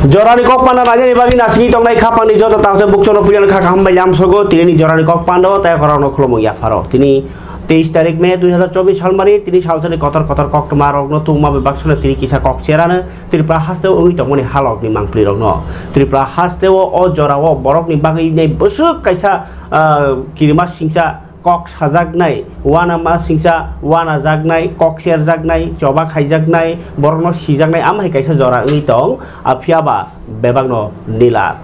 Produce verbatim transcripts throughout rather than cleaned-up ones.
Jorani kok panda nainani bagwi nasingwi tongnai khapangni joto takhuk bukchano puilano kha kaham bai lamsogo. Tinini jorani kok pando tei korokno khulumung yapharo. Tini teis tarik May dui hazar chobbish salmani tini salsani kotor kotor koktwma rokno tungma bai baksono tini kisa kok cherano Tripura hasteo wngwi tongmani halokni mangpli rokno. Tripura hasteo o jorao borokni bagwi nai bwswk kaisa, ah, kirima singcha kok sajaknai, uanama singcha uanajaknai, kok serjaknai, choba khaijaknai, borokno sijaknai, amo hai kaisa jora wngwi tong, a phiya ba bebakno nilar.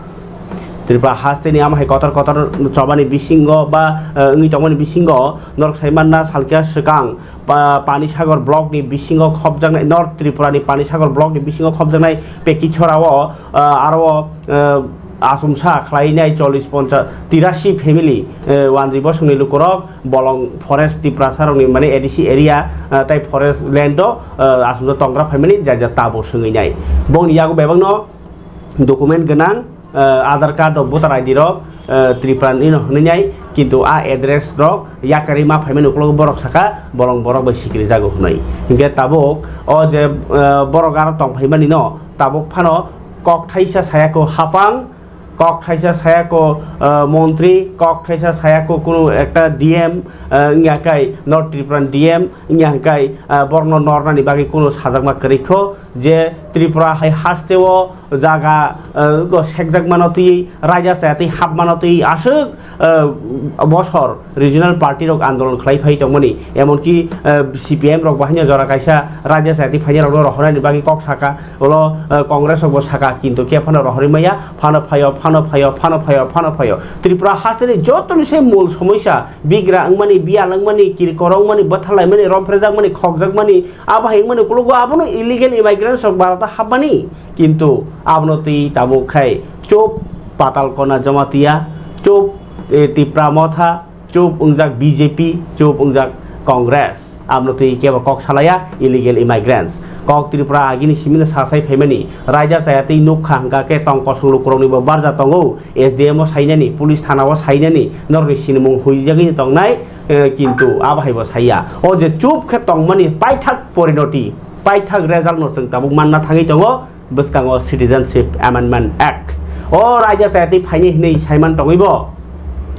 Tripura hasteni amo hai kotor kotor chobani bisingo ba, eh, wngwi tongmani bisingo norok sai manna salkhe swkang pa-, Pani Sagar block ni bisingo khopjaknai, North Tripura ni Pani Sagar block ni bisingo khopjaknai Pekishora o, eh, aro, eh, achomsa khlainai chollish poncha tirasi family, eh, wanjwi bosongni lukurok bolong forest Tiprasa rokni mane A D C area, eh, tai forest land o, eh, achomsa tongra phaimani janja tabo swngwi nai. Bongni yago bebakno document gwnang, eh, Aadhaar card rok, voter I D rok, eh, Tripura ni no hwnwi nai, kintu a address rok yakarwi ma phaimani ukologo borok saka bolong borok bai sikiri jago hwnwi. Hinkhe tabuk o je, eh, borok aro tong phaimani no tabuk phano kok thaisa saya ko hapang, kok thaisa saya ko, eh, montri, kok thaisa saya ko kunu ekta D M, eh, wngya kai North Tripura D M wngya kai, eh, borokno nornani bagwi kunu sajakma kwrwi kho je Tripura hai hasteo jaga, eh, go sekjakmano twi, raida chaya twi hapmano twi aswk, eh, bosor regional party rok andolon khlai phai tongmani, emonki, eh, C P M rok bo haino jora kaisa raida chaya twi phainai rokno rohornani bagwi kok saka, ulo, eh, Congress rok bo saka, kintu khe phano rohorwi maya, phano phaio, phano phaio, phano phaio, phano phaio. Tripura hasteni jotoni se mul somosya, bigra wngmani, biyal wngmani, kirkor wngmani, bwthalaimani, romphrejakmani, khokjakmani, abo hai wngmani ukologo abono illegal immigrants rok Bharat o hapmani. Kintu abono twi tabuk khai chup Patal Kona Jamatia, chup, eh, Tipra Motha, chup wngjak B J P, chup wngjak Congress. Abono twi kebo kok salaya illegal immigrants. Kok Tripura agini simino sasai phaimani, raida chaya twi nukha hwnkha khe tong kosong lukurokni bo barja tongo, S D M o sainani, police thana o sainani, norokni sinimung huijagwi tongnai, eh, kintu abo hai bo saiya. O je chup khe tongmani paithak porinoti, paithak result no chwng tabuk manna thangwi tongo. Bwskango Citizenship Amendment Act. O raida chaya twi phainai hinwi saiman tongwi bo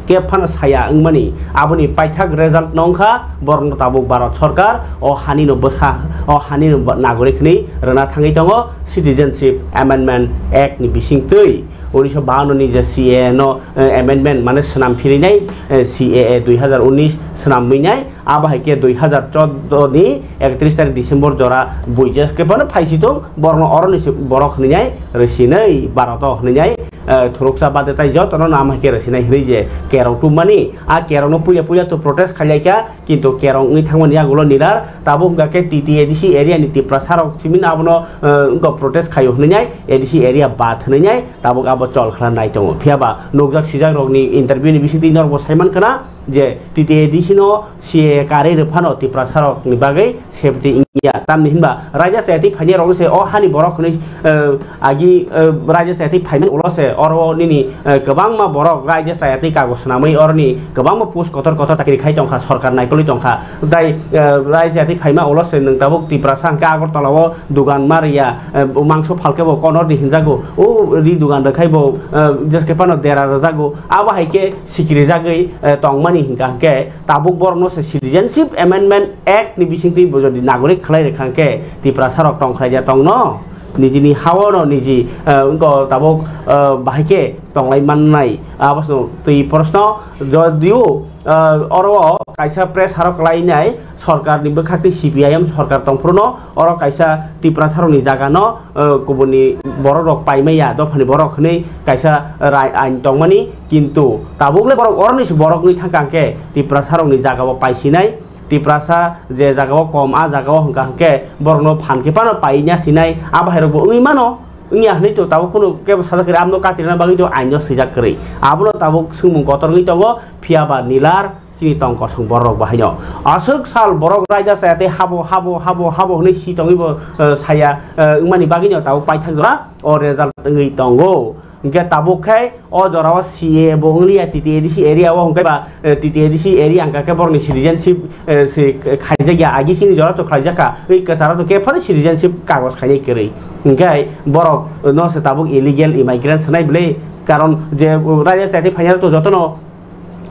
kep phano saya wngmani aboni paithak result no wngkha borokno tabuk Bharat Sarkar o hani no bwsa o hani no ba-, nagorik hinwi rwna thangwi tongo Citizenship Amendment Act ni bising twi unisho bawanno ni je C A A no, eh, amendment mane swnam phirinai, eh, C A A dui hazar unis swnam mwinai. Abo hai khe dui hazar choudo ni ekatris tarik December jora buijes khe phano phaisi tong, borokno oroni se borok hwnwi nai rwsinai, Bharat o hwnwi nai, eh, thuruksa bade tai jotono nam hai khe rwsinai hwnwi je kerong tubmani. A kerong no puila puila to protest khailai kha, kintu kerong wngwi thangmani yagulo nilar, tabuk hwnkha khe T T A D C area ni Tiprasa rok simi abono, eh, wngkha protest khaio hwnwi nai, A D C area bad hwnwi nai, tabuk abo chol khwlai nai tongo. Phiya ba nukjak sijak rokni interview ni bisingtwi norok bo saiman khna, je T T A D C no C A A karwi rwphano Tiprasa rokni bagwi safety wngya. Tamni hinba raida chaya twi phainai rokno se o hani borok hwnwi, eh, agi, eh, raida chaya twi phaimani ulo se oro nini, eh, kwbangma borok raida chaya twi kago swnamwi oroni kwbangma post kotor kotor chakri khai tongkha, sorkar naikolwi tongkha. Tai, eh, raida chaya twi phaima ulo se nwng tabuk Tiprasa hwnkhe Agartala o dugan ma rwya, eh, mangso phalkhe bo konorni hinjago. O ri dugan rwkhai bo, eh, jeske phano dera rwjago. Abo hai khe sikrijagwi, eh, tongmani hingka hingke tabuk borokno se Citizenship Amendment Act ni bisingtwi bo jodi nagorik khlai rwkha hingke Tiprasa rok tongkhlai ya tongno nijini hao no niji, eh, wngko tabuk, eh, bahai khe tonglai mannai. Abo se twi proshno jodio, eh, oro kaisa press harok khlainai. Sorkarni bwkhak tei C P I M sorkar tongphuru no oro kaisa Tiprasa rokni jaga no, eh, kubuni borok rok paimaya dophani borok hwnwi kaisa rai ain tongmani, kintu tabuk le borok oroni se borok wngwi thangka hwnkhe Tiprasa rokni jaga o paisinai, Tiprasa je jaga o kom a jaga o hwnkha hwnkhe borok no phan khe phano paina sinai, abo hai rok bo wngwi mano. Wngya hwnwi to tabuk kunu kebo sajak kwrwi, abno katirna bagwi to ain no swijak kwrwi, abono tabuk swngmung kotor wngwi tongo, phiya ba nilar. Chini tong kosong borok bo haino aswk sal borok raida chaya tei habo, habo, habo, habo hwnwi si tongwi bo, eh, saya, eh, wngmani bagwino tabuk paithak jora o result wngwi tongo. Hingke tabuk khe o jora o C A bo wng liya, T T A D C area o hingke ba, eh, T T A D C area hingka khe borokni citizenship, eh, se khaijak ya, agi sini jora to khlaijak kha, wi kwcharo to kephano citizenship kagoj khainai kwrwi. Hingke borok, eh, no se tabuk illegal immigrant sanai bwle, karon je, uh, raida chaitwi phainai to jotono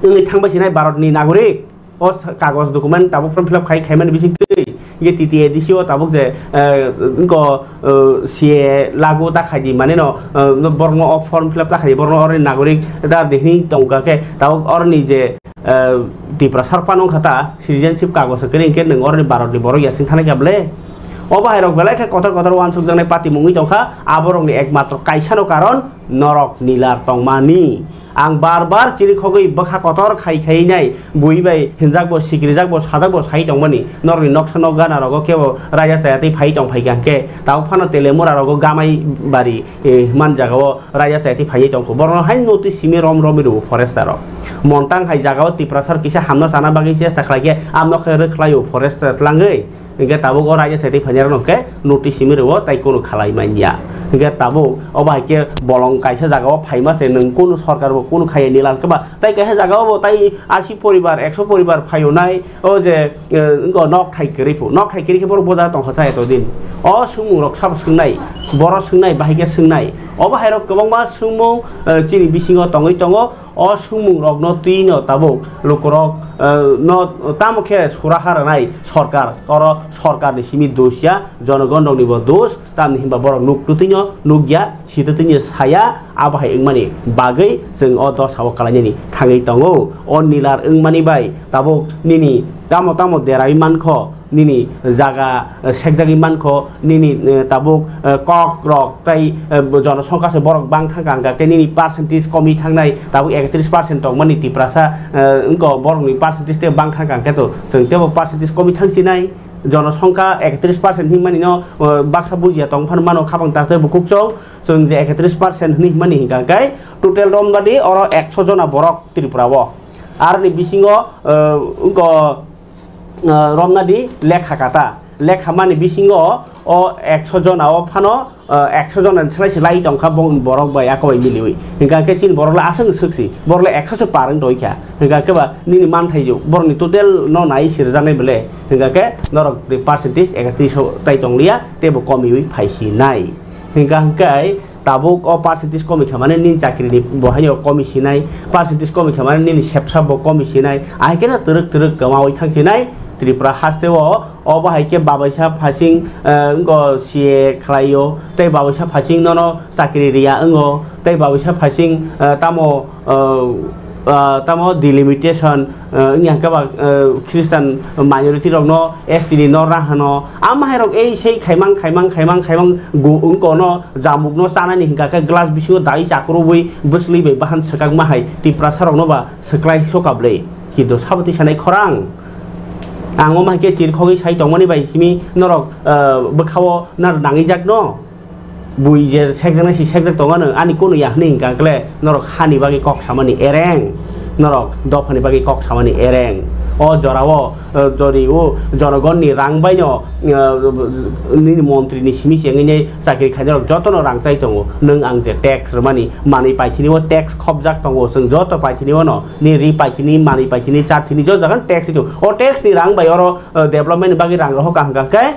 wngwi thangbai sinai Bharatni nagorik. O sa-, kagoj document tabuk form fill up khai, khaimani bising twi, ye T T A D C o tabuk je, eh, wngko, eh, C A lagu ta khaidi, mane no, eh, no borokno o form fill up ta khaidi, borokno oroni nagorik ta dehni tongkha khe, tabuk oroni je, eh, Tiprasa rok phano wngkha ta citizenship kagoj kwrwi hwnkhe nwng oroni Bharatni borok ya sing thanai kha bwle? O bahai rok belai khe kotor kotor uansuk jaknai patimung wngwi tongkha, aborokni ekmatro kaisano karon norok nilar tongmani. Ang bar bar chirikhogwi bwkha kotor khai khai nai, bui bai hinjak bo, sikrijak bo, sajak bo sai tongmani. Norokni noksa nok gana rogo kebo raida chaya tei phai tong phai kha hwnkhe, tabuk phano Telemura rogo Gamai bari, eh, man jaga o raida chaya tei phai tong kho. Borokno hai notice simi rom romwi rwo forester rok. Montang hai jaga o Tiprasa rok kisa hamna chana bagwi chesta khlai khe, amno khe rwkhlai o forester tlangwi. Hingke tabuk o raida se tei phainai rok no khe notice simi rwo tai kunu khalai manya. Hingke tabuk o bahai khe bolong kaisa jaga o phaima se nwng kunu sorkar bo kunu khaiya nila hwnkhe ba tai kaisa jaga o bo tai asi poribar, ekso poribar phaio nai o je, eh, wngko nok thai kwrwi phu. Nok thai kwrwi khe borok boja tongkha cha eto din. O swngmung rok sabo swngnai, boro swngnai, bahai khe swngnai. O bahai rok kwbangma swngmung, eh, chini bisingo tongwi tongo. O swngmung rokno twi no tabuk lukurok, eh, no tamo khe suraha rwnai sorkar, oro sorkar ni simi dos ya, jonogon rok ni bo dos, tamni hinba borok nuk twtwi no nuk ya, si twtwi no saya, abo hai wngmani bagwi chwng o dosa o kalainani thangwi tongo. O nilar wngmani bai tabuk nini tamo tamo derai mankho, nini jaga, eh, sekjagwi mankho, nini, eh, tabuk, eh, kok rok tei, eh, jonosongkha se borok bang thangkha, hwnkha khe nini percentage komwi thangnai, tabuk ekatris percent tongmani Tiprasa, eh, wngkha borokni percentage tei bang thangkha, hwnkhe to chwng teibo percentage komwi thangsinai, jonosongkha ekatris percent hinmani no, eh, baksa bujiya tong phano mano, khapang tak tei bukhuk chong, chwng je ekatris percent hinwi hinmani hwnkha khe total romdadi oro ekso jona borok Tripura o, aroni bisingo, eh, wngkha, ah, romnadi lekha kata. Lekha mani bisingo o ekso jona o phano, ah, ekso jona ni slai se lai tongkha bo-, borok bai ako bai miliwi. Hingka khe chini borok le aswk swk si, borok le ekso se par wng tongkha. Hingka khe ba nini manthai ju, borok ni total no nai sirjaknai bele. Hingka khe norok ni percentage ekatris tai tong liya, tei bo komiwi phai si nai. Hingka hingkai, tabuk o percentage komi kha mane nini chakri ni bo haino komi sinai, percentage komi kha mane nini sepsa bo komi sinai, ahai khe no twrwk twrwk kwmawi thang sinai Tripura haste o. O bo hai khe babaisa phasing, eh, wngko C A khlai o, tei babaisa phasing nono chakri riya wngo, tei babaisa phasing, eh, tamo, eh, ah, tamo delimitation, ah, wngya hwnkhe ba, ah, Christian minority rokno S T ni no rang hano. Ama hai rok ei sei khaimang, khaimang, khaimang, khaimang gu-, wngkono jamukno chanani hingka khe glass bisingo dai chakrubwi bwsli bai bahan swkakma hai Tiprasa rokno ba swklai sokablai. Kintu sabo twi sanai khorang. Ang omo hai khe chirkhogwi sai tongmani bai simi norok, ah, bwkhao nar nangwi jakno. Bui je sekjaknai si sekjak tongo ano, ani kunu ya hwnwi hingka kle norok hani bagwi kok samani ereng, norok dophani bagwi kok samani ereng. O jorao, eh, jori o jonogonni rang baino, eh, nini montri ni simi se wngwi chakri khainai rok jotono rang chai tongo. Nwng ang je tax rwmani manwi paithini o tax khopjak tongo, chwng joto paithini o no ni ri paithini, manwi paithini, chathini joto jaga tax ri tongo. O tax ni rang bai oro, eh, development ni bagwi rang rohor ka hwnkha khe,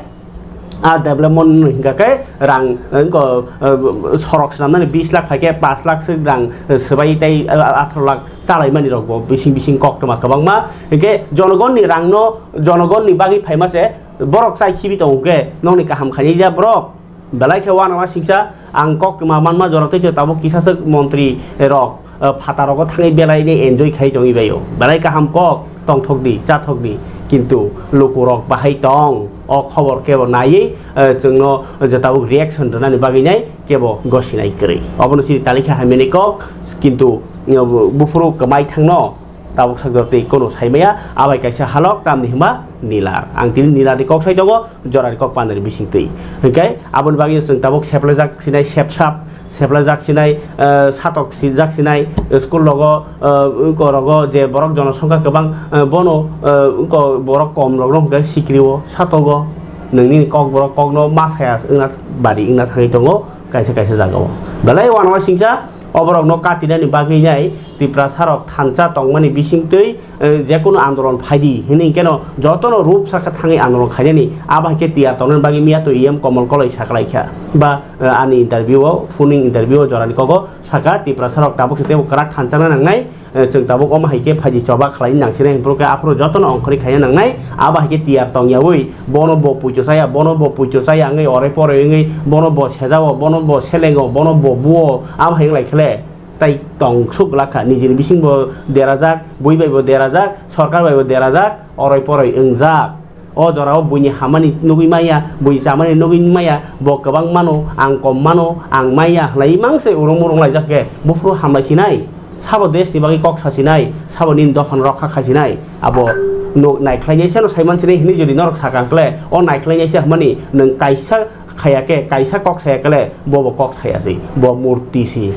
a development hingka khe rang, eh, wngko, eh, sorok swnamnani bis lakh phaikhe pash lakh se rang, eh, swbai tei, eh, atharo lakh chalaimani rokbo bising bising koktwma kwbangma. Hinkhe jonogonni rangno, jonogonni bagwi phaima se borok chai khibi tongo hwnkhe nokni kaham khainai ya borok? Belai khe uanama singsa. Ang koktwma manma jora tei tabuk kisaswk montri rok, eh, phataro thangwi belai ni enjoy khai tongwi baio. Belai kaham kok tongthok di, chathok di, kintu lukurok bahai tong, o khobor kebo naiwi, eh, chwngno je tabuk reaction rwnani bagwi nai kebo gosinai kwrwi. Obono chini talikha hamyani kok, kintu, eh, buphuru kwmai thangno tabuk sakjak tei kono saimaya, abai kaisa halok tamni hwnba nilar. Ang tini nilarni kok sai tongo, jorani kok pandani bising twi. Hinkhe aboni bagwi chwng tabuk seplajak sinai, sepsap seplajak sinai, eh, satok sijak sinai, eh, school rogo, eh, korogo je borok jonosongkha kwbang, eh, bono, eh, ko borok kom rokno hwnkhe sikrio, satogo, nwngnini kok borok kokno ma saya wngna bari wngna thangwi tongo kaisa kaisa jagao. Belai uanama singsa, Oborokno katinani bagwi nai Tiprasarok thansa tongmani bisingtwi, eh, jekunu andolon phaidi hinwi hinkeno jotono rup sakha thangwi andolon khainani, abo hai khe tiyar tongnani bagwi miya to E M Komol Koloi sakalaikha. Ba, eh, ani interview o, phoning interview o jorani kogo saka Tiprasarok tabuk se teibo kwrak thansa nangnai. Eh, chwng tabuk omo hai khe phaidi choba khlai nangsinai, hinkhe aphuru jotono ongkhorwi khaina nangnai, abo hai khe tiyar tongyaui, bono bo puitu chaya, bono bo puitu chaya wngwi orai porai wngwi, bono bo sejao, bono bo selengo, bono bo buo, abo hai wng lai khe le, tai tong suk glak kha, nijini bising bo derajak, bui bai bo derajak, sorkar bai bo derajak, orai porai wngjak. O jorao buini hamani nugwi maya, bui chamani nugwi maya, bo kwbang mano, ang kom mano, ang maya, hlai mangse urung murung laijak khe, buphuru hamlai sinai, sabo desh ni bagwi kok sa sinai, sabo nini dophano rokha khai sinai, abo no naikhlainai seno saiman sinai hinwi jodi norok sakha khle, o naikhlainai se hwnmani nwng kaisa khaya khe, kaisa kok saya khle, bo bo kok saya si, bo murti si,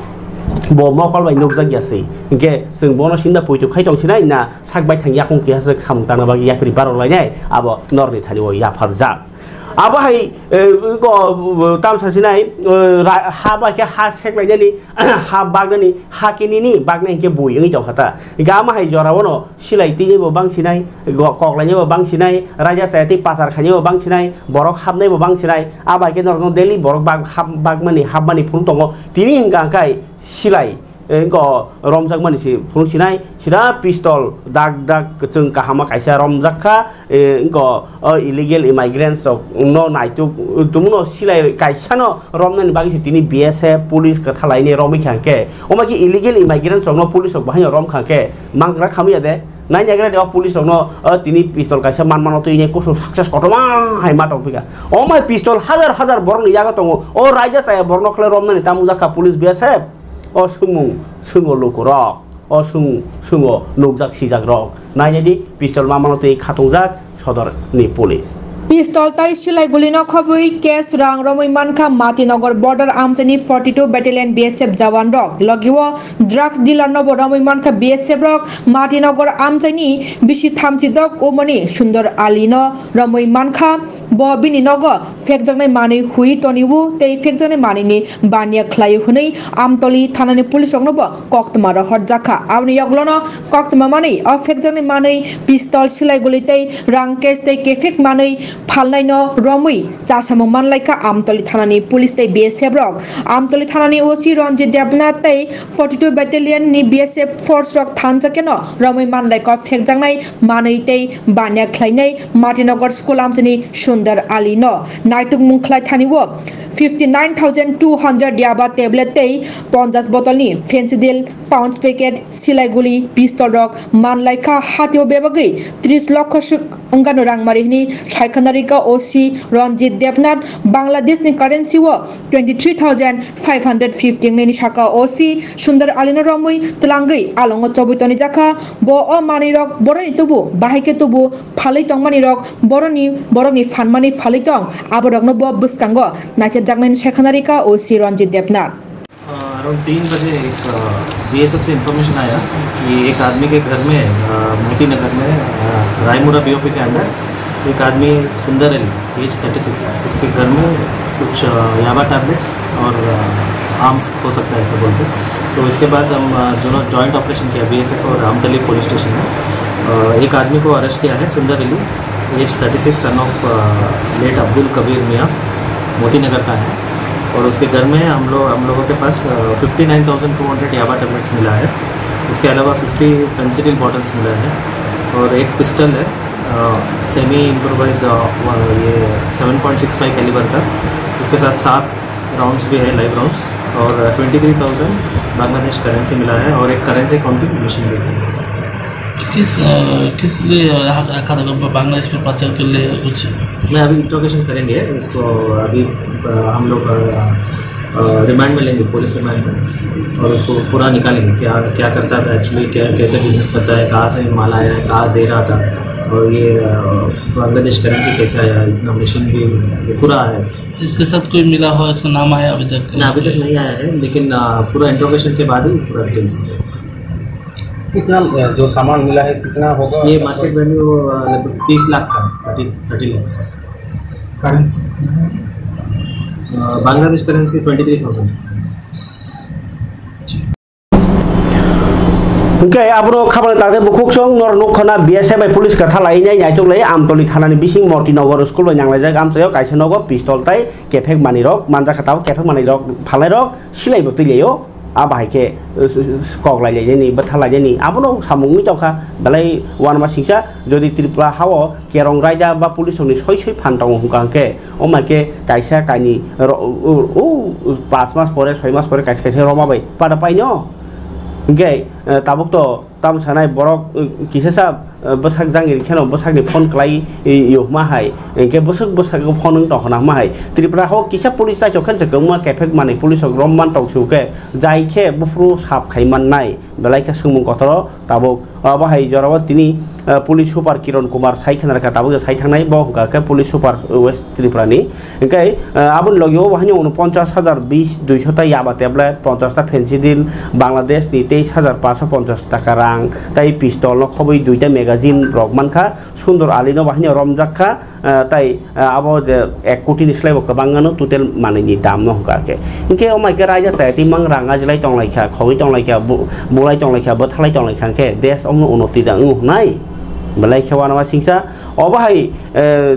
bo mokol bai nukjak ya si, hinkhe chwng bono sinda puitu khai tong sinai na, sak bai thang yakung keha se samung tangna bagwi yapri barok lainai, abo norni thani o yapharjak. Abo hai, eh, ko, tam sa sinai, eh, ra-, ha bai khe ha sek lainani, ha bagnani, ha kinini bagna hinkhe bui wngwi tong kha ta. Hinkhe ama hai jora bono silai tini bo bang sinai, go-, kok laini bo bang sinai, raja chaya tei pasar khaini bo bang sinai, borok hapnai bo bang sinai, abo hai khe norokno daily borok bag hap-, bagmani, hapmani phuru tongo. Tini hinkha kai silai, eh, ko romjakmani si phunuk sinai, sida pistol dak dak kwchwng kahama kaisa romjak kha, eh, ko, o illegal immigrants rok no naituk tumuno silai kaisa no romnani bagwi si tini B S F police kwthalaini romwi kha khe, omo khe illegal immigrants rok no police rok bahai no rom kha khe mangra khamya de, nai nagra de o police rok no, o tini pistol kaisa man mano twi ne kusung success kotorma hai ma tong phika, omo hai pistol hajar hajar borok ni yago tongo, o raida chaya borok no khlai romnani tamo jak kha police B S F. O swngmung swngwi lukurok, o swng-, swngwi nukjak sijakrok. Nainai di, pistol mamano twi khatungjak sodorni police. Pistol tai silai gulino khobwi cash rang romwi mankha Matinagar border amchaini forty two battalion B S F jawan rok. Logio drugs dealer nobo romwi mankha B S F rok Matinagar amchaini bisi thamchi dok umani Sundor Ali no romwi mankha. Bo bini nogo phekjaknai manwi hui toniwo tei phekjaknai manwini baniya khlaio hwnwi Amtoli thanani police rokno bo koktwma rohorjakha. Aboni yoklono koktwma manwi o phekjaknai manwi pistol, silai guli tei rang cash tei kephek manwi phalnaino romwi chasamung manlaikha Amtoli thanani police tei B S F rok. Amtoli thanani O C Ranjit Debnath tei forty two battalion ni B S F force rok thansa keno romwi manlaikha phekjaknai manwi tei baniya khlainai Matinagar school amchaini Sundar Ali no naitukmung khlai thani o fifty nine thousand two hundred yaba tablet tei ponchash bottle ni fentanyl pouch packet, silai guli, pistol rok manlaikha. Hatio bebagwi tris lokho swk wngkano rangmari hwnwi saikhanarikha O C Ranjit Debnath. Bangladesh ni currency o twenty three thousand five hundred fifty wngnani saka O C Sundar Ali no romwi twlangwi alongo chobwi tonijakha. Bo o manwi rok boroni tubu bahai khe tubu phalwi tongmani rok boroni borokni phanmani phalwi tong, aborokno bo bwskango naithokjaknai hwnwi saikhanarikha O C Ranjit Debnath. अ, अराउंड तीन बजे एक, अ, बीएसएफ से इन्फॉर्मेशन आया कि एक आदमी के घर में, अ, मोती नगर में, अ, रायमुरा बीओपी के अंदर एक आदमी सुंदर अली, एज थर्टी सिक्स, उसके घर में कुछ, अ, याबा टैबलेट्स और, अ, आर्म्स हो सकता है, ऐसा बोलते। तो इसके बाद हम, अ, दोनों जॉइंट ऑपरेशन किया, बीएसएफ और आमतली पुलिस स्टेशन में। अ, एक आदमी को अरेस्ट किया है, Sundar Ali, age thirty six, son of, uh, late Abdul Kabir Mian, Moti नगर का है। और उसके घर में हम लोग, हम लोगों के पास, uh, fifty nine thousand two hundred याबा टैबलेट्स मिला है। उसके अलावा फिफ्टी फेंसिडिल बॉटल्स मिला है और एक पिस्टल है, अ, सेमी इम्प्रोवाइज्ड, अ, ये seven point six five calibre का। उसके साथ सात राउंड्स भी है, लाइव राउंड्स, और twenty three thousand Bangladesh currency मिला है और एक करेंसी काउंटिंग मशीन भी है। किस, अ, किस लिए रहा, रखा था, बांग्लादेश में पाचार के लिए कुछ? मैं अभी इंट्रोगेशन करेंगे इसको, अभी, अ, हम लोग, अ, अ, रिमांड में लेंगे, पुलिस रिमांड में, और उसको पूरा निकालेंगे, क्या, क्या करता था एक्चुअली, क्या, कैसे बिजनेस करता है, कहाँ से माल आया है, कहाँ दे रहा था, और ये, अ, बांग्लादेश करेंसी कैसे आया, इतना मशीन भी, ये पूरा है। इसके साथ कोई मिला हो, इसका नाम आया अभी तक? ना, अभी तक नहीं आया है, लेकिन, अ, पूरा इंट्रोगेशन के बाद ही पूरा डिटेल्स मिलेगा। कितना, अ, जो सामान मिला है, कितना होगा? ये मार्केट वैल्यू, अ, लगभग तीस लाख का, thirty, thirty lakhs. Currency? Uh, Bangladesh currency twenty three thousand. Hwnkhe abono khabangni tangtwi bukhuk chwng norok nukha na B S F bai police kwtha lainai naitok lai Amtoli thanani bising Mortinagar school bai nanglaijak amchaio kaisa nogo pistol tai kephek manwi rok manjakha, tabuk kephek manwi rok phalnai rok silai bo twi laio. Abo hai khe, uh, s-, s-, kok lai lainani bwtha lainani abono samung wngwi tongkha belai uanama singcha jodi Tripura hao kerong raida ba police rokni soi soi phan tongo hwnkha hwnkhe o mai khe kaisa kainwi ro-, u-, u-, u-, pas mas pore soi mas pore kaisa kaisa roma bai pada paino. Hingke, eh, tabuk to tamo sanai borok, eh, kisa sa, eh, bwsak jang iri kheno bwsakni phone kwlai, eh, yo hma hai. Hingke bwswk bwswk phone wng tong khna hma hai. Tripura ho kisa police chaitok khe kwbangma kephek manwi police rok romman tong su khe jai khe buphuru sap khai mannai. Belai khe swngmung kotoro tabuk. Abo hai jorao tini, eh, police super Kiron Kumar sai khna rwkha tabuk je sai thangnai bo hwnkha khe police super West Tripura ni. Hingke, eh, aboni logi o haino uno ponchas hajar bis duiso ta yaba tablet, ponchas ta phensidil, Bangladesh ni teis hajar paanso ponchas taka rang, tai pistol no khobwi duita magazine rok mankha, Sundor Ali no bahai no romjak kha, eh, tai, eh, abo je ek koti ni slai bo kwbang ano total manwi ni dam no hwnkha khe. Hingke o mai khe raida chaya twi mang rang ajilai tong lai kha, khogwi tong lai kha, bu-, bulai tong lai kha, bwthalai tong lai kha, hingke desh omo unnoti da wng hwnai, belai khe uanama singcha. Obo hai, eh,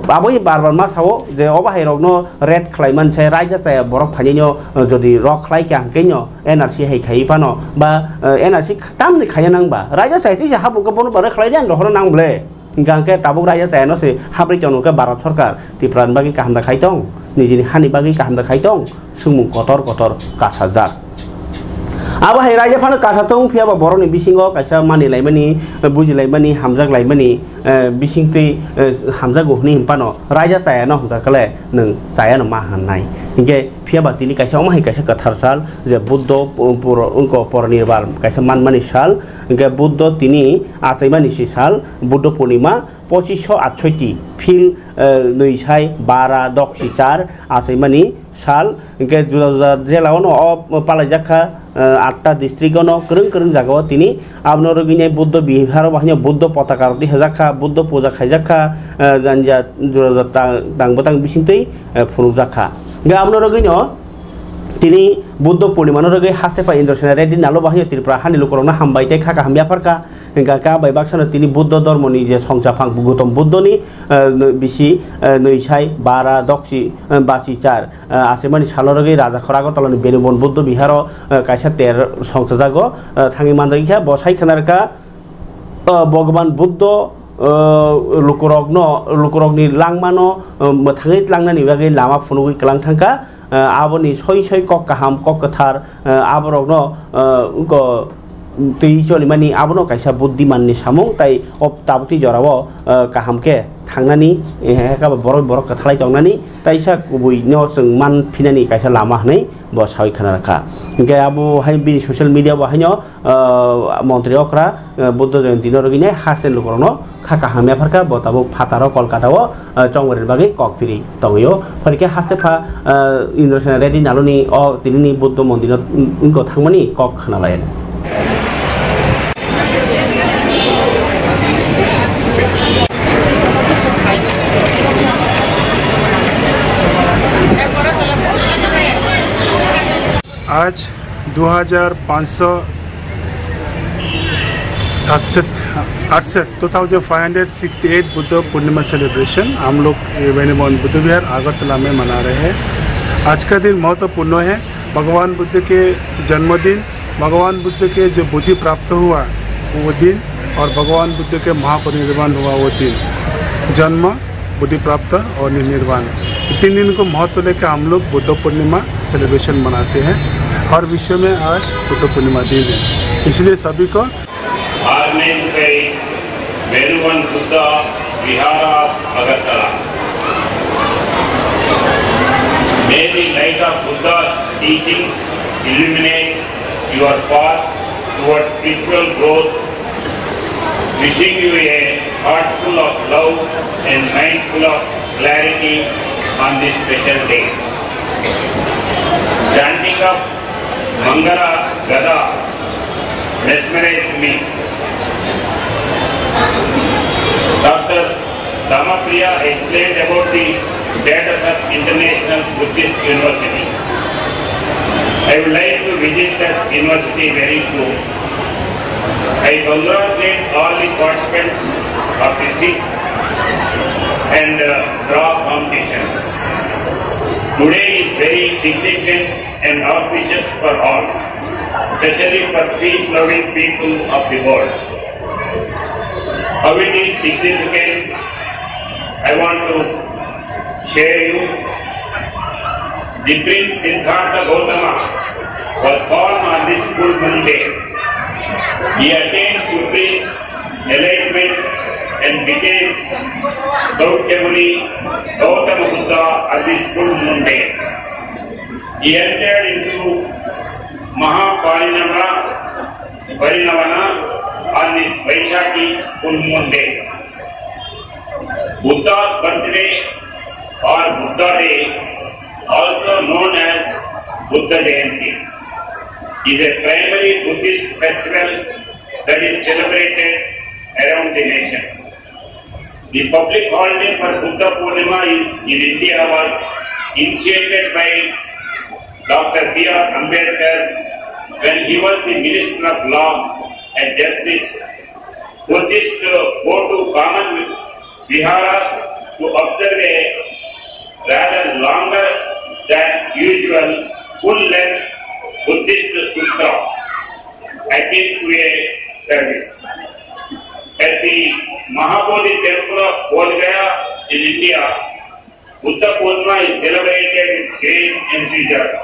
aboni bar bar ma sao je obo hai rokno raid khlai man se raida chaya borok phainai no, eh, jodi rok khlai kha hwnkhe no N R C hai khai phano ba, eh, N R C tamni khaina nang ba raida chaya tisa habo khe bono bare khlai de ang rohorna nang ble. Hingkha hwnkhe tabuk raida chaya no se habri tong khe Bharat Sarkar Tripura ni bagwi kaham da khai tong, nijini hani bagwi kaham da khai tong. Swngmung kotor kotor kasajak. Abo hai raida phano kasatung phiya ba borokni bisingo kaisa manilaimani, bujilaimani, hamjaklaimani, eh, bisingtwi, eh, hamjago hwnwi hinphano raida chayano hwnkha khle nwng chayano ma hwnnai. Hinkhe phiya ba tini kaisa omo hai kaisa kwthar sal je Buddho pu-, puro wngkha pornirban kaisa manmani sal, hinkhe Buddho tini achaimani si sal Buddho Purnima pochisho atsoiti phil, eh, nwi sai bara doksi char achaimani sal, hingke juda juda jela o no o palaijak kha, eh, atta district o no kwrwng kwrwng jaga o tini. Abono rwgwinai Buddho Vihar o bahai no Buddho potaka rok tihajak kha, Buddho puja khaijak kha, eh, janja juda juda ta-, tang bwtang bisingtwi, eh, phunukjak kha. Hingke abono rwgwi no tini Buddho Purnima no rwgwi haste pai Indrasena Reddy nalo bahai no Tripura hani lukurok no hambai tei kha kaham yaphar kha. Hingka khe bai baksa no tini Buddho dhormo ni je songchaphang Gautam Buddho ni, eh, bisi, eh, nwi sai bara doksi, eh, basi char, eh, achaimani salo rwgwi Rajakhor Agartala ni Benubon Buddho Vihar o, eh, kaisa ter songchajago, eh, thangwi manjak kha bo sai khna rwkha, eh, Bhagwan Buddho, eh, lukurok no, lukurok ni langma no, eh, mwthangwi tlangnani bagwi lama phunugwi kwlang thangkha. Eh, aboni soi soi kok kaham, kok kwthar, eh, aborokno, eh, wngkha twi cholimani, abono kaisa buddimanni samung, tai o tabukni jorao, eh, kaham khe thangnani, eh, heka ba borok, borok kwthalai tongnani, taisa kubui no chwng man phinani kaisa lama hwnwi bo sawi khna rwkha. Hinkhe abo hai bini social media bo haino, eh, montri okra, eh, Buddho Jayanti no rwgwinai haste lukurokno kha kaham yaphar kha, bo tabuk phataro Kolkata o, eh, chongmani bagwi kok phiri tongwi o. Phai khe haste pha, eh, Indrasena Reddy naloni o tinini Buddho mondir o, mm, wngkha thangmani kok khna lai. आज दो हज़ार पाँच सौ सातसठ, अड़सठ, two thousand five hundred sixty eight Buddha Purnima celebration हम लोग ये वेणुवन बुद्ध विहार अगरतला में मना रहे हैं। आज का दिन महत्वपूर्ण है। भगवान बुद्ध के जन्मदिन, भगवान बुद्ध के जो बोधि प्राप्त हुआ वो दिन और भगवान बुद्ध के महापरिनिर्वाण हुआ वो दिन, जन्म, बोधि प्राप्त और निर्वाण, ये तीन दिन को महत्व लेकर हम लोग बुद्ध पूर्णिमा सेलिब्रेशन मनाते हैं। हर विश्व में आज बुद्ध पूर्णिमा दिन है, इसलिए सभी को आर्मेन पे वेलुवन बुद्धा विहारा Agartala. May the light of Buddha's teachings illuminate your path toward spiritual growth. Wishing you a heart full of love and mind full of clarity on this special day. Chanting of Mangala Gada mesmerized me. Doctor Damapriya explained about the status of International Buddhist University. I would like to visit that university very soon. I congratulate all the participants of the sit and uh, draw competitions. Today is very significant and auspicious for all, especially for peace-loving people of the world. How it is significant, I want to share you. The Prince Siddhartha Gautama was born on this full moon day. He attained supreme enlightenment and became Shakyamuni Gautama Buddha on this full moon day. He entered into Mahaparinama Parinavana on this Vaishakhi full moon day. Buddha's birthday or Buddha Day, also known as Buddha Jayanti, is a primary Buddhist festival that is celebrated around the nation. The public holiday for Buddha Purnima in, in India was initiated by Doctor B R Ambedkar when he was the Minister of Law and Justice. Buddhists go to common viharas to observe a rather longer than usual full-length Buddhist sutra, akin to a service. At the Mahabodhi temple of Bodh Gaya in India, Buddha Purnima is celebrated with great enthusiasm.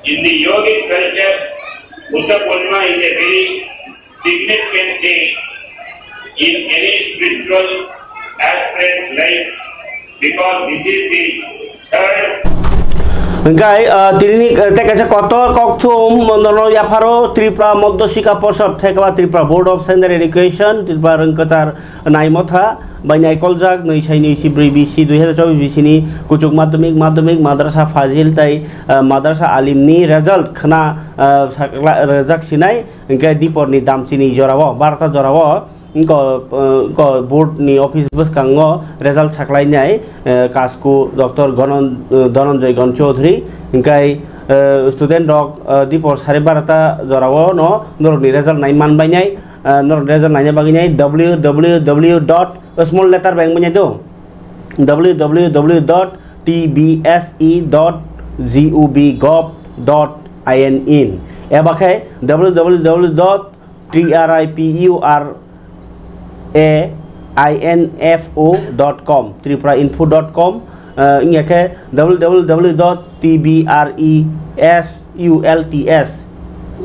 In the yogic culture, Buddha Purnima is a very significant day in any spiritual aspirant's life because this is the third. Hingkai, ah, tini, ah, tei kaisa kotor kokthum nono yapharo Tripura Madhya Shikha Porshad, thekaba Tripura Board of Secondary Education, Tripura Rwngkwchar Naimotha bai naikoljak nwi sai nwi si brwi bisi dui hazar chobbish bisini Kuchuk Madhyamik, Madhyamik, Madrasa Fazil tei, ah, Madrasa Alimni result khna, ah, sakla-, rwjak sinai, hingke diporni damchini jorao, barota jorao, wngko, ah, wngko board ni office bwskango result saklainai, ah, Kasku Doctor Gonon-, ah, Dhananjay Gon Chaudhary, hingkai, ah, student rok, ah, dipor sari barota jorao no norokni result nai manbainai, ah, norok result naina bagwi nai W W W dot small letter bai wngbainai do, W W W dot T B S E dot G O V gov dot I N in, eba khe W W W dot T R I P U R A I N F O dot com, Tripura Info dot com, ah, wngya khe W W W dot T B R E S U L T S,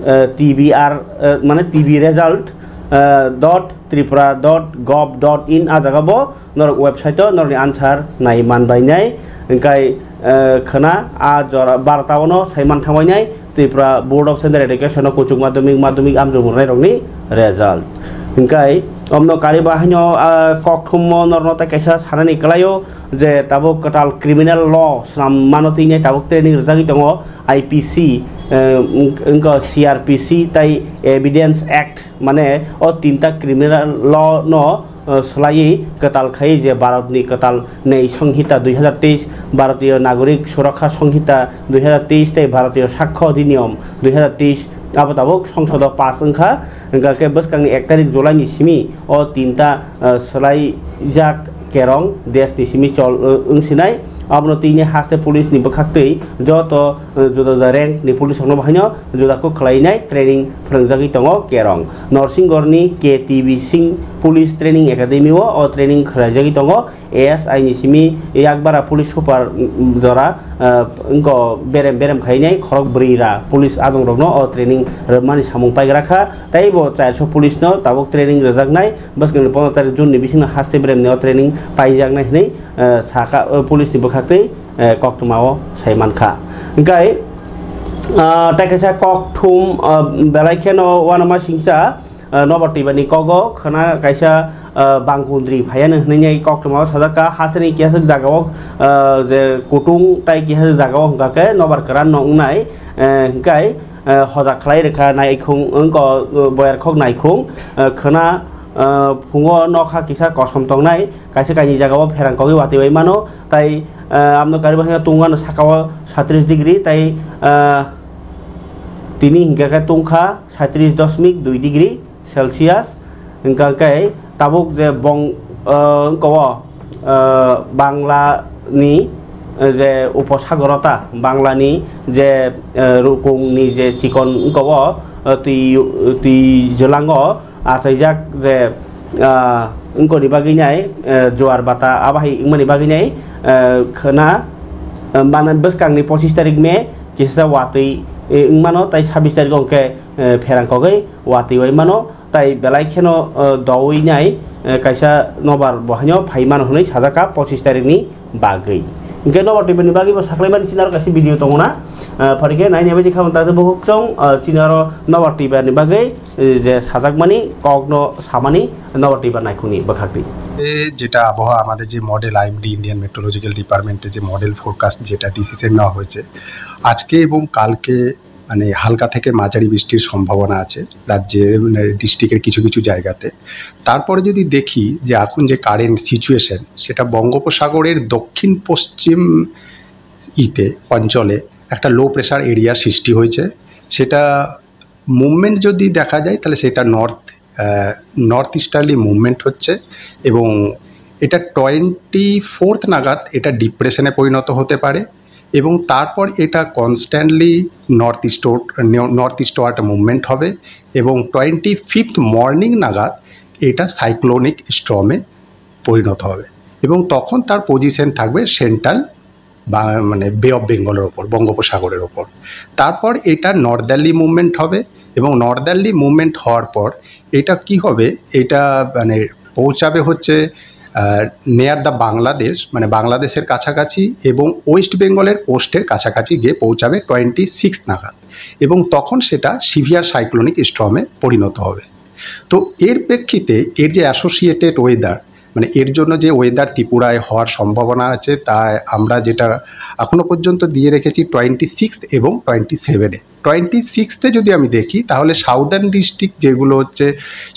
eh, T B R, eh, mane T B result, eh, dot tripura dot gov dot in, a jaga bo norok website o norokni answer nai manbainai. Hingkai, eh, khwna a jora barota o no sai man thangbainai Tripura Board of Central Education o Kuchuk Madhyamik, Madhyamik amjok rokni result. Hingkai omno kariba haino, ah, kokthummo norno tei kaisa sanani kwlaio je tabuk kwtal criminal law swnam mano twi tabuk training rwjagwi tongo. I P C, eh, wng-, wngkha C R P C tei Evidence Act, mane o tinta criminal law no, eh, swlaiwi kwtal khai je Bharatni kwtal nei Songhita dui hazar teis, Bharatiya Nagorik Surakha Songhita dui hazar teis tei Bharatiya Sakho Adhiniyom dui hazar teis abo tabuk Songsodo pass wngkha, hingkha khe bwskangni ek tarik July ni simi o tinta, eh, swlaijak kerong desh ni simi chol, eh, wngsinai. Abono tini haste police ni bwkhaktwi joto, eh, juda juda rank ni police rokno bahaino juda kok khwlainai training phwrwngjagwi tongo kerong. Norsingorni K T B Singh Police Training Academy o, o training khwlaijagwi tongo. A S I ni simi Yakbara police super, mm, jora, eh, wngko berem berem khainai khorok bwrwi ra police adong rokno o training rwmani samung paigra kha. Tei bo charso police no tabuk training rwjaknai. Bwskangni pondro tarik June ni bisingno haste beremni o training paijaknai hwnwi, eh, saka, eh, police ni bwkhaktwi, eh, koktwmao sai mankha. Hingkai, ah, tei kaisa kokthum, ah, belai kheno uanama singcha, ah, nobar twibani kogo khwna kaisa, ah, bangkundri phaiya hwnwi koktwmao sajak kha. Hasteni kisa jagao, ah, je kutung tai kisa jagao hwnkha khe nobar kwran no wngnai, eh, hingkai, eh, hoja khlai rwkha naikhung wngko, eh, boyar khok naikhung, eh, khwna, eh, phungo nokha kisa kosom tongnai, kaisa kaini jagao pherang kogwi watwi bai mano, tai, eh, amno kariba hwnba tungmano sakao satrish degree, tai, eh, Tini hingkha khe tungkha saitris dosmik dui degree Celsius, hingkha khe tabuk je bong, ah, wngkha o, ah, Bangla ni, eh, je upasagorota, Bangla ni je, eh, rukung ni je chikon wngkha o, eh, twi, twi jwlango achaijak je, ah, wngkoni bagwi nai, eh, juar bata abahi wngmani bagwi nai, eh, khwna, eh, mane bwskang ni pochis tarik May kisa watwi, eh, wngmano, tai sabis tarik hwnkhe, eh, pherang kogwi watwi wai mano, tai belai kheno, eh, dowi nai, eh, kaisa nobar bo haino phai mano hwnwi sajak kha pochis tarik ni bagwi. Hingkhe nobar twi bani bagwi bo saklaimani chini aro kaisa video tongo na, eh, phari khe naini bagwi khamang ta bo chwng, eh, chini aro nobar twi bani bagwi, eh, je sajakmani kokno samani nobar twi ba naikhungni bwkhak twi. এ, যেটা আবহাওয়া আমাদের যে model IMD, Indian meteorological ডিপার্টমেন্টে যে model forecast যেটা ডিসিশন নেওয়া হয়েছে, আজকে এবং কালকে মানে হালকা থেকে মাঝারি বৃষ্টির সম্ভাবনা আছে রাজ্যের, মানে, ডিস্ট্রিক্টের কিছু কিছু জায়গাতে। তারপরে যদি দেখি যে এখন যে কারেন্ট সিচুয়েশন, সেটা বঙ্গোপসাগরের দক্ষিণ পশ্চিম ইতে অঞ্চলে একটা লো প্রেশার এরিয়া সৃষ্টি হয়েছে। সেটা মুভমেন্ট যদি দেখা যায়, তাহলে সেটা নর্থ, আহ, নর্থ ইস্টার্লি মুভমেন্ট হচ্ছে এবং এটা টোয়েন্টি ফোর্থ নাগাদ এটা ডিপ্রেশনে পরিণত হতে পারে এবং তারপর এটা কনস্ট্যান্টলি নর্থ ইস্ট, নর্থ ইস্টওয়ার্ড মুভমেন্ট হবে এবং টোয়েন্টি ফিফথ মর্নিং নাগাদ এটা সাইক্লোনিক স্টর্মে পরিণত হবে এবং তখন তার পজিশন থাকবে সেন্ট্রাল বা, মানে, বে অফ বেঙ্গলের ওপর, বঙ্গোপসাগরের ওপর। তারপর এটা নর্দার্লি মুভমেন্ট হবে এবং নর্দার্লি মুভমেন্ট হওয়ার পর এটা কি হবে, এটা, মানে, পৌঁছাবে হচ্ছে, আহ, নিয়ার দ্য বাংলাদেশ, মানে, বাংলাদেশের কাছাকাছি এবং ওয়েস্ট বেঙ্গলের কোস্টের কাছাকাছি গিয়ে পৌঁছাবে টোয়েন্টি সিক্স নাগাদ এবং তখন সেটা সিভিয়ার সাইক্লোনিক স্টর্মে পরিণত হবে। তো এর প্রেক্ষিতে এর যে অ্যাসোসিয়েটেড ওয়েদার, মানে, এর জন্য যে ওয়েদার ত্রিপুরায় হওয়ার সম্ভাবনা আছে, তা আমরা যেটা এখনো পর্যন্ত দিয়ে রেখেছি টোয়েন্টি সিক্স এবং টোয়েন্টি সেভেনে। টোয়েন্টি সিক্সতে যদি আমি দেখি, তাহলে সাউদার্ন ডিস্ট্রিক্ট যেগুলো হচ্ছে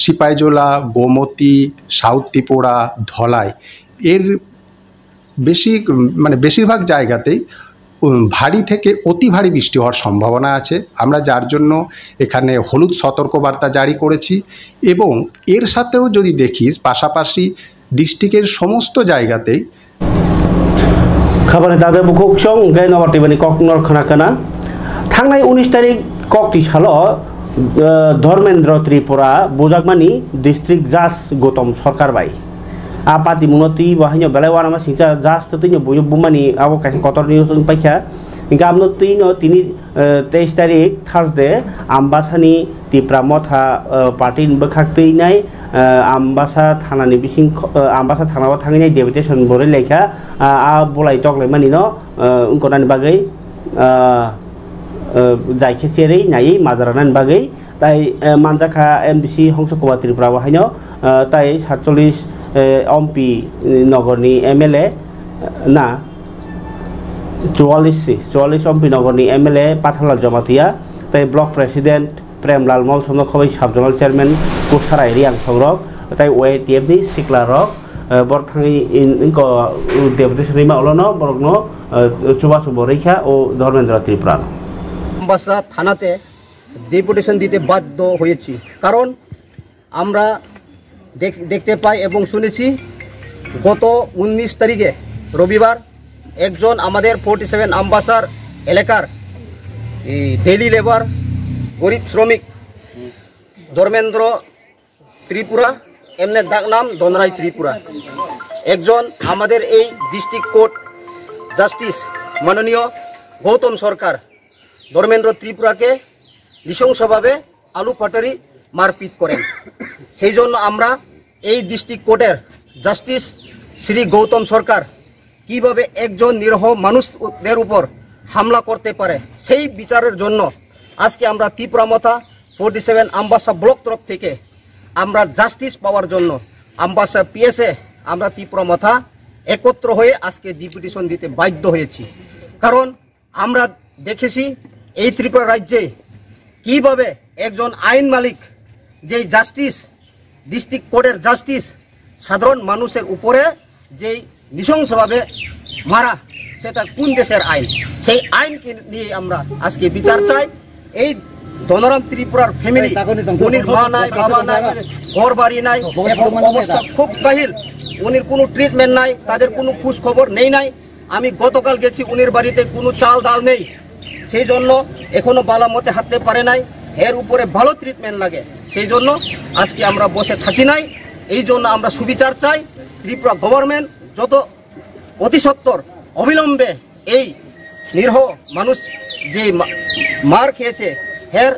সিপাহীজলা, গোমতী, সাউথ ত্রিপুরা, ধলাই, এর বেশি, উম, মানে, বেশিরভাগ জায়গাতেই, উম, ভারী থেকে অতি ভারী বৃষ্টি হওয়ার সম্ভাবনা আছে। আমরা যার জন্য এখানে হলুদ সতর্কবার্তা জারি করেছি এবং এর সাথেও যদি দেখিস, পাশাপাশি ডিস্ট্রিক্টের সমস্ত জায়গাতেই Khabani dade bukhuk chong hwnkhe nobar twi bani kok nor khna khna. Thangnai unis tarik kok twi salo, eh, Dharmendra Tripura bujakmani district judge Gautam Sarkar bai. A pati mungno twi bo haino belai uanama singcha judge to twino buino bumani abo kaisa kotor news wng paikha. Hingkhe abno twino tini, eh, teis tarik Thursday Ambasani Tipra Motha, eh, party ni bwkhak twi nai, eh, Ambasa thana ni bising kho-, eh, Ambasa thana o thangwi nai deputation bo rwlaikha, ah, a bolai toklai mani no, eh, wngkona ni bagwi, ah, eh, jai khe cherwi naiwi majra nani bagwi tai, eh, manjakha M D C Hongso Kumar Tripura bo haino, eh, tai satchollis, eh, Ompi nogor ni M L A, eh, na, chwallis, chwallis Ompi nogor ni M L A Pathalal Jamatia, tai block president Premlal Molsom no khobai sub zonal chairman Kusarai Riang songrok, tai Y T F ni sikla rok, eh, borok thangwi in, inko deputation rima olono borokno, eh, chubachu bo rikha o Dharmendra Tripura no. Ambassa থানাতে ডেপুটেশন দিতে বাধ্য হয়েছি, কারণ আমরা দেখ-, দেখতে পাই এবং শুনেছি গত উনিশ তারিখে রবিবার একজন আমাদের ফোর্টি সেভেন আমবাসার এলাকার এই ডেইলি লেবার গরিব শ্রমিক ধর্মেন্দ্র ত্রিপুরা, এমনি ডাক নাম ধনরায় ত্রিপুরা, একজন আমাদের এই ডিস্ট্রিক্ট কোর্ট জাস্টিস মাননীয় গৌতম সরকার ধর্মেন্দ্র ত্রিপুরাকে নৃশংসভাবে আলু পাটারি মারপিট করেন। সেই জন্য আমরা এই ডিস্ট্রিক্ট কোর্টের জাস্টিস শ্রী গৌতম সরকার কিভাবে একজন নিরীহ মানুষদের উপর হামলা করতে পারে, সেই বিচারের জন্য আজকে আমরা ত্রিপুরা মথা ফোর্টি সেভেন আমবাসা ব্লক তরফ থেকে আমরা জাস্টিস পাওয়ার জন্য আমবাসা পিএসএ আমরা ত্রিপুরা মথা একত্র হয়ে আজকে ডেপুটেশন দিতে বাধ্য হয়েছি। কারণ আমরা দেখেছি এই ত্রিপুরা রাজ্যে কিভাবে একজন আইন মালিক, যেই জাস্টিস, ডিস্ট্রিক্ট কোর্টের জাস্টিস, সাধারণ মানুষের উপরে যেই নৃশংসভাবে মারা, সেটা কোন দেশের আইন? সেই আইনকে নিয়ে আমরা আজকে বিচার চাই। এই ধনরাম ত্রিপুরার ফ্যামিলি, উনির মা নাই, বাবা নাই, ঘর বাড়ি নাই এবং অবস্থা খুব কাহিল। উনির কোনো ট্রিটমেন্ট নাই, তাদের কোনো খোঁজ খবর নেই নাই। আমি গতকাল গেছি উনির বাড়িতে, কোনো চাল ডাল নেই, সেই জন্য এখনো বালা মতে হাঁটতে পারে নাই। এর উপরে ভালো ট্রিটমেন্ট লাগে, সেই জন্য আজকে আমরা বসে থাকি নাই। এই জন্য আমরা সুবিচার চাই। ত্রিপুরা গভর্নমেন্ট যত অতি সত্বর অবিলম্বে এই নিরহ মানুষ যে মা-, মার খেয়েছে, হের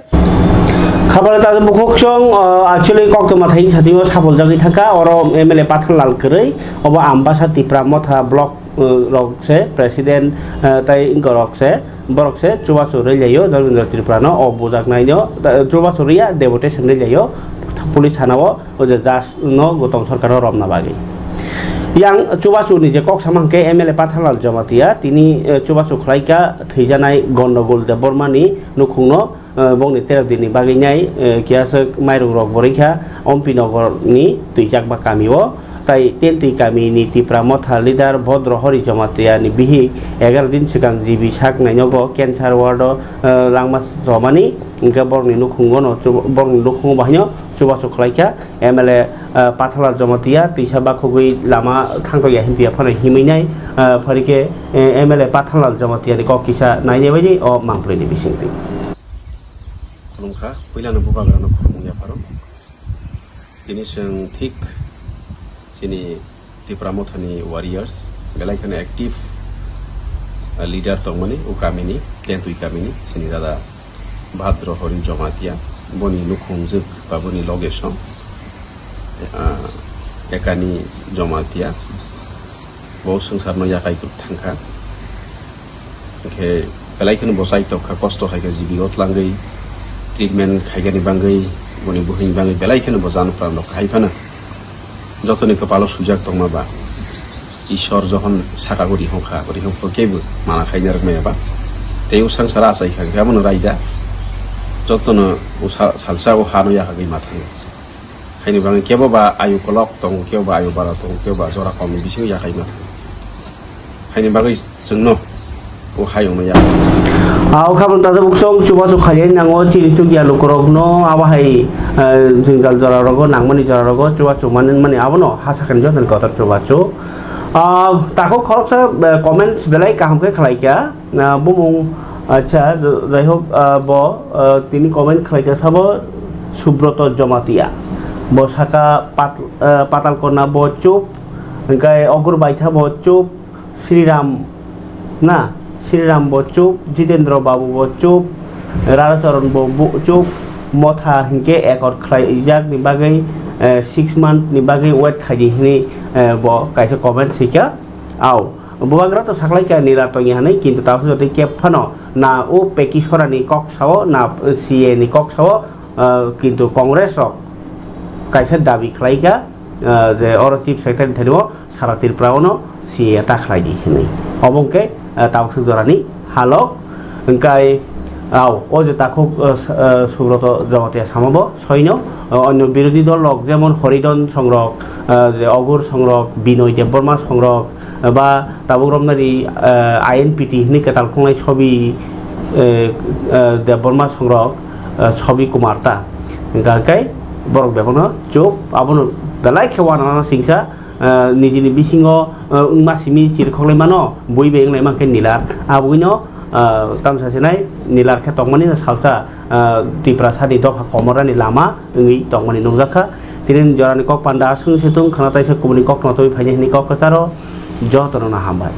Khabar ta bukhuk chong, uh, actually kok tongma thai sati o sapol jagwi thangkha, oro M L A Pathanlal kwrwi, obo Ambasa Tipra Motha block, uh, rok se president, uh, tai wngkha rok se, borok se chubachu rwlaio, Dharmendra Tripura no o bujaknai no, uh, chubachu rwya, deputation rwlaio, police thana o, o je judge no Gautam Sarkar no romna bagwi. Yang chubachu ni je kok sama hwnkhe M L A Pathanlal Jamatia, tini, eh, chubachu khlaikha thwijanai Gondogol Debbarma ni nukhung no, eh, bongni terok din ni bagwi nai, eh, kiyaswk mairung rok borikha Ompi Nogor ni Twichakba kami o, tai Tentwi kami ni Tipra Motha leader Bhodro Hori Jamatia ni bihik egaroh din swkang G B sak nainogo cancer ward o, eh, langma chomani, hwnkhe borokni nukhungo no chuba-, borokni nukhungo bahaino chubachu khlaikha. M L A, ah, Pathanlal Jamatia twisa bakhogwi lama thangtokya hintiya phano himwi nai, ah, phari khe, eh, M L A Pathanlal Jamatia ni kok kisa nainai baidi o mangpli ni bisingtwi. Khulumkha, puilano bubagrano khulumung yapharo. Tini chwng thik chini Tipra Mothani warriors, belai kheno active, ah, leader tongmani, o kamini, Tentwi kamini, chini dada Bhadra Hori Jamatia, boni nukhungjwk ba boni loge song, ah, Ekani Jamatia, bo swngcharno yakai kwrwi thangkha. Hwnkhe belai kheno bo chai tokha, kosto hai khe G B o tlangwi, treatment khaikani bagwi, boni buhini bagwi belai kheno bo jano pran rok hai phano. Jotoni kwpalo swijak tongma ba Ishwar jokhon saka guri hongkha, guri hongkha kebo mana khaina rwkmaya ba. Tei o sangsara achai kha, khe abono raida. Jotono o sa-, salsa o hano yakagwi ma thango. Haini bagwi kebo ba ayu kolok tongo, kebo ba ayu bara tongo, kebo ba jora komni bisingo yakai ma thango. Haini bagwi chwngno o hayungno ya. Ah, o khabang tata buksong chubachu khaiyani nango chini chukya lukurokno abo hai, eh, jwngjal jora rogo nangmani jora rogo chubachu manmani abono ha sakani jotoni kotor chubachu. Ah, takhuk khoroksa, eh, comments belai kaham khe khlaikha. Ah, bumung, acha, jaihok, ah, bo, ah, tini comment khlaikha sabo Subroto Jomatia. Bo saka Pat-, eh, Patalkona bo chup, hwnkhe Ogur Baitha bo chup, Sriram na, Sriram bo chup, Jitendra Babu bo chup, Raracharan bo bu-, chup, Motha hinkhe accord khlaijakni bagwi, eh, six month ni bagwi wait khaidi hinwi, eh, bo kaisa comment swikha. Au, bubagra to saklaikha nila tongya hinwi, kintu tabuk jotoi kep phano na o Peki Sorani kok sao, na C A ni kok sao, eh, kintu Congress rok kaisa dabi khlaikha, eh, je oro Chief Secretary thani o Sara Tripura ono C A ta khlai di hinwi. Obo hwnkhe, eh, tabuk swk jorani halok. Hwnkhe, au, o je takhuk, eh, s-, eh, Subroto Jamatia sama bo soino, eh, onyo birodhi dol rok jemon Horidon songrok, eh, je Ogur songrok, Binoy Debbarma songrok, eh, ba tabuk romnani, eh, I N P T hinwi kwtal khongnai Sobi, eh, eh, Debbarma songrok, eh, Sobi Kumar ta. Hwnkhe borok bebakno chup, abono belai khe uanana singsa, ah, nijini bisingo, ah, wngma simi chirkhok lai mano, bui bai wng lai mankhe nilar. Aboni no, ah, tamsa sinai nilar khe tongmani no salsa, ah, Tiprasa ni dopha komorani lama wngwi tongmani nukjakha. Tini jorani kok panda aswk se tung khana taisa kubuni kok no twi phaini hini kok kwcharo jotono no hambai.